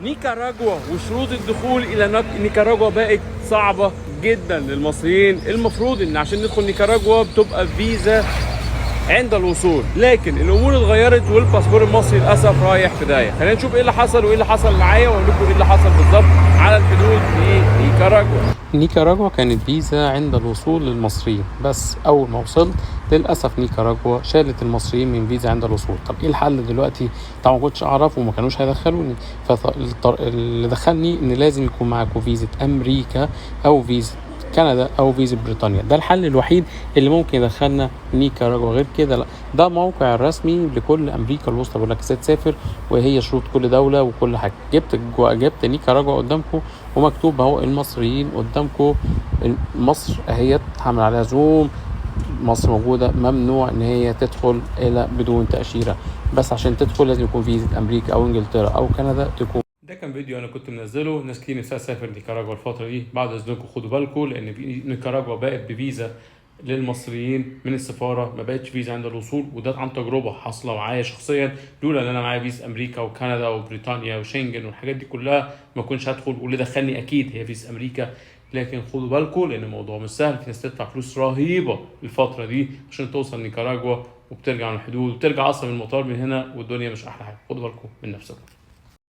نيكاراجوا وشروط الدخول الى نيكاراجوا بقت صعبة جدا للمصريين. المفروض ان عشان ندخل نيكاراجوا بتبقى فيزا عند الوصول، لكن الامور اتغيرت والباسبور المصري للاسف رايح في داهية. خلينا نشوف ايه اللي حصل وايه اللي حصل معايا، واقول لكم ايه اللي حصل بالظبط على الحدود في نيكاراجوا. نيكاراجوا كانت فيزا عند الوصول للمصريين، بس اول ما وصلت للاسف نيكاراجوا شالت المصريين من فيزا عند الوصول. طب ايه الحل دلوقتي؟ طبعا ما كنتش اعرف وما كانوش هيدخلوني، فاللي دخلني ان لازم يكون معاكم فيزا امريكا او فيزا كندا او فيزا بريطانيا. ده الحل الوحيد اللي ممكن يدخلنا نيكاراجوا، غير كده لا. ده موقع رسمي لكل امريكا الوسطى، بيقول لك ازاي تسافر وهي شروط كل دولة وكل حاجة. جبت نيكاراجوا قدامكم ومكتوب اهو المصريين قدامكم، مصر اهيت هعمل عليها zoom، مصر موجودة، ممنوع ان هي تدخل الى بدون تاشيرة، بس عشان تدخل لازم يكون فيزا امريكا او انجلترا او كندا تكون. ده كان فيديو انا كنت منزله، ناس كتير نفسها تسافر نيكاراجوا الفترة دي. بعد اذنكم خدوا بالكم، لان نيكاراجوا بقت بفيزا للمصريين من السفارة، ما بقتش فيزا عند الوصول، وده عن تجربه حاصله معايا شخصيا. لولا ان انا معايا فيزا امريكا وكندا وبريطانيا وشنجن والحاجات دي كلها ما كنتش هدخل، واللي دخلني اكيد هي فيزا امريكا. لكن خدوا بالكم لان الموضوع مش سهل، في ناس تدفع فلوس رهيبة الفترة دي عشان توصل نيكاراجوا، وبترجع من الحدود وبترجع اصلا من المطار من هنا، والدنيا مش احلى حاجة. خدوا بالكم من نفسكم.